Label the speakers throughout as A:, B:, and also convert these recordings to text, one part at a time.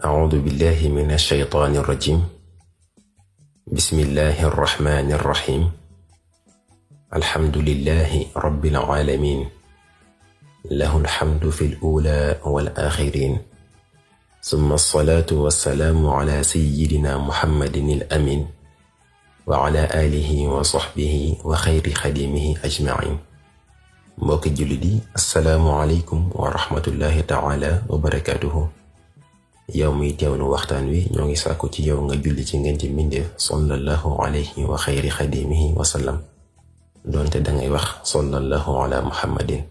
A: أعوذ بالله من الشيطان الرجيم. بسم الله الرحمن الرحيم. الحمد لله رب العالمين، له الحمد في الأولى والآخرين، ثم الصلاة والسلام على سيدنا محمد الأمين وعلى آله وصحبه وخير خديمه أجمعين. mbokki jullit yi, assalaamu aleykum wa rahmatullahi taala wa barakaatuhu. yow muy teewlu waxtaan wi ñoo ngi sàkku ci yow nga julli ci ngeen ci mbindeef sallallahu alayhi wa xayri xadimihi wa sallam, doonte dangay wax sallallahu ala muhammadin.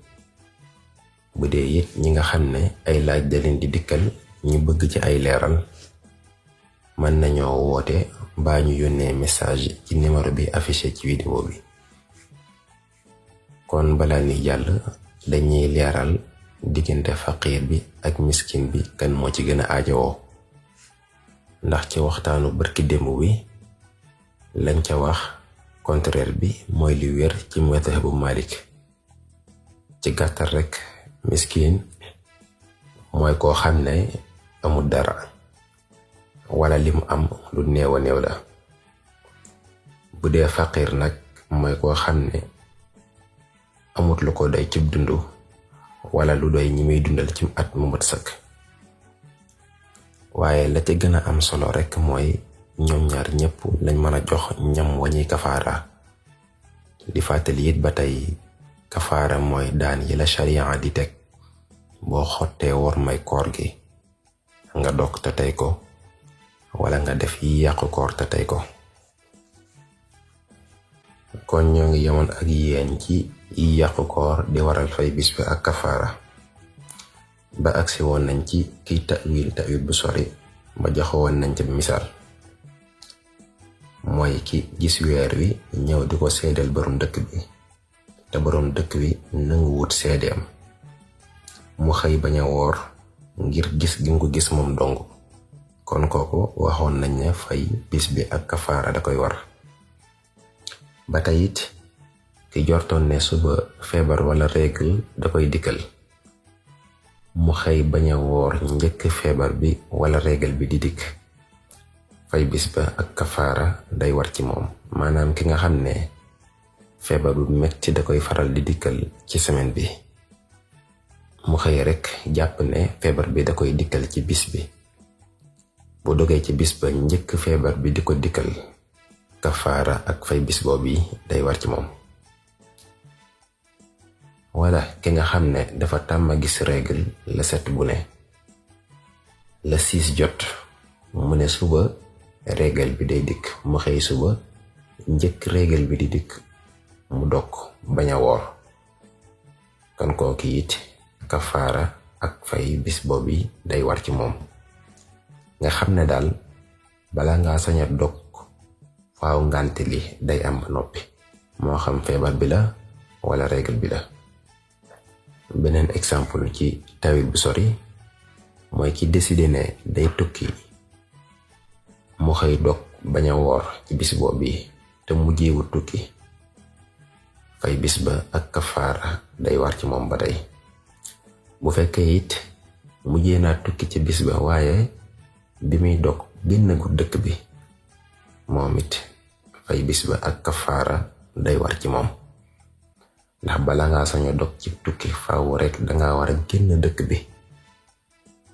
A: bu dee it ñi nga xam ne ay laaj da leen di dikkal ñu bëgg ci ay leeral, mën nañoo woote mbaa ñu yónnee message ci numéro bi affiché ci vidéo bi. kon balaa ni jàll dañuy leeral diggante faqiir bi ak miskin bi kan moo ci gën a aajowoo, ndax ci waxtaanu barki démb wi lañ ca wax contraire bi mooy li wér ci mazhabu Malik. ci gàttal rekk miskin mooy koo xam ne amul dara wala li mu am lu néew a néew la. bu dee faqiir nag mooy koo xam ne amut lu ko doy cib dundu wala lu doy ñi muy dundal ci at mu mat sëkk. waaye la ca gën a am solo rekk mooy ñoom ñaar ñépp lañ mën a jox ñam wañuy kafaara. di fàttali it ba tey kafaara mooy daan yi la sharia di teg boo xottee war may koor gi, nga dog te tey ko wala nga def yi yàqu koor te tey ko. kon ñoo ngi yemoon ak yéen ci yi yàqu koor di waral fay bis bi ak kafaara, ba agsi woon nañ ci kiy ta'wil bu sori ba joxewoon nañ ca misaal. mooy ki gis weer wi ñëw di ko seedeel borom dëkk bi te borom dëkk bi nangu wut seedeem, mu xëy bañ a woor ngir gis gi mu ko gis moom dong. kon kooku waxoon nañ ne fay bis bi ak kafaara da koy war. ba tey it ki jortoon ne suba feebar wala règle da koy dikkal, mu xëy bañ a woor njëkk feebar bi wala règle bi di dikk, fay bis ba ak kafaara day war ci moom. maanaam ki nga xam ne feebar bu metti da koy faral di dikkal ci semaine bi, mu xëy rekk jàpp ne feebar bi da koy dikkal ci bis bi, bu dogee ci bis ba njëkk feebar bi di ko dikkal, kafaara ak fay bis boobu day war ci moom. wala ki nga xam ne dafa tàmma gis règle la 7 bu ne, la 6 jot mu ne suba règle bi day dikk, mu xëy suba njëkk règle bi di dikk mu dog bañ a woor. kon kooku it kafaara ak fay bis boobu day war ci moom. nga xam ne daal bala ngaa sañ a dog faaw ngànt li day am ba noppi, moo xam feebar bi la wala règle bi la. beneen exemple ci tawil bu sori mooy ki décidé ne day tukki, mu xëy dog bañ a woor ci bis boobu te mujjeewu tukki, fay bis ba ak kafaara day war ci moom ba tey. bu fekkee it mujjee naa tukki ci bis ba waaye bi muy dog génnagul dëkk bi, moom it fay bis ba ak kafaara day war ci moom. ndax bala ngaa sañ a dog ci tukki faaw rekk danga war a génn dëkk bi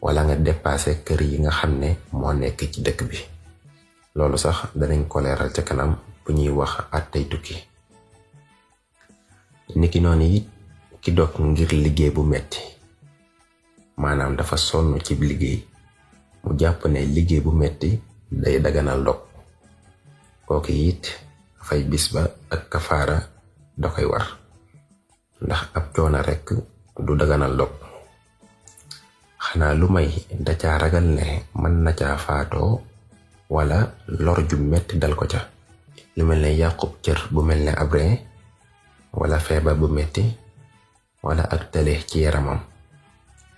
A: wala nga dépassé kër yi nga xam ne moo nekk ci dëkk bi. loolu sax danañ ko leeral ca kanam bu ñuy wax àttey tukki. niki noonu it ki dog ngir liggéey bu metti, maanaam dafa sonn ci liggéey, mu jàpp ne liggéey bu metti day daganal dog, kooku it fay bis ba ak kafaara da koy war. ndax ab coono rekk du daganal dog, xanaa lu may da caa ragal ne mën na caa faatoo wala lor ju metti dal ko ca, lu mel ne yàqub cër bu mel ne ab rein wala feebar bu metti wala ak tële ci yaramam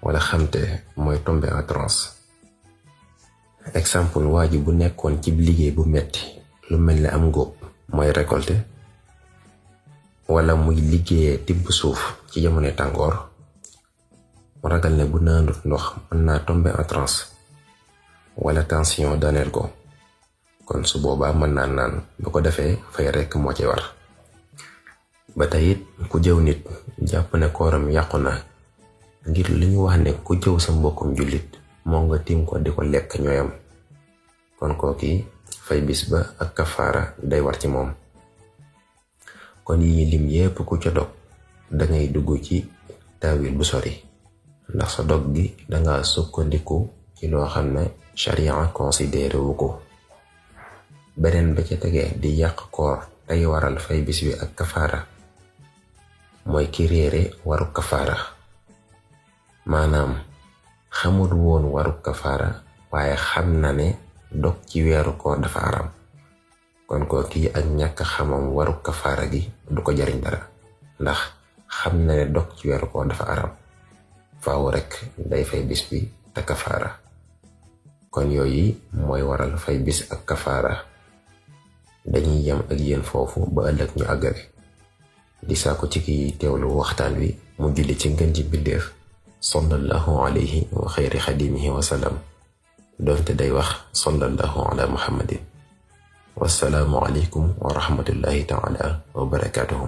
A: wala xamte mooy tomber en transe. exemple waa ji bu nekkoon ci liggéey bu metti, lu mel ne am ngóob mooy récolter, wala muy liggéeyee tibb suuf ci jamono tàngoor, mu ragal ne bu naanut ndox mën naa tomber en transe, wala tension daaneel ko, kon su boobaa mën naa naan, bu ko defee fay rekk moo ci war. ba tey it ku jëw nit jàpp ne kooram yàqu na, ngir li ñu wax ne ku jëw sa mbokkum jullit moo nga tiim ko di ko lekk ñooyam, kon kooki fay bis ba ak kafaara day war ci moom. kon yi ñu lim yépp ku ca dog dangay dugg ci taawil bu sori, ndax sa dog gi danga sukkandiku ci loo xam ne sharia considéré wu ko. beneen ba ca tegee di yàq koor tey waral fay bis bi ak kafaara mooy ki réere waru kafaara, maanaam xamul woon waru kafaara waaye xam na ne dog ci weeru koor dafa aram, kon ko kii ak ñàkk xamam waru kafaara gi du ko jariñ dara, ndax xam na ne dog ci weeru koor dafa aram, faaw rekk day fay bis bi te kafaara. kon yooyu mooy waral fay bis ak kafaara. dañuy yem ak yéen foofu ba ëllëg ñu àggale, di saako ci ki teewlu waxtaan wi mu julli ci ngën ji mbindeef sallallahu alayhi wa xayri xadimihi wa sallam, doonte day wax sallallahu ala muhammadin. wassalaamu aleykum wa rahmatullahi taala wa barakatuhu.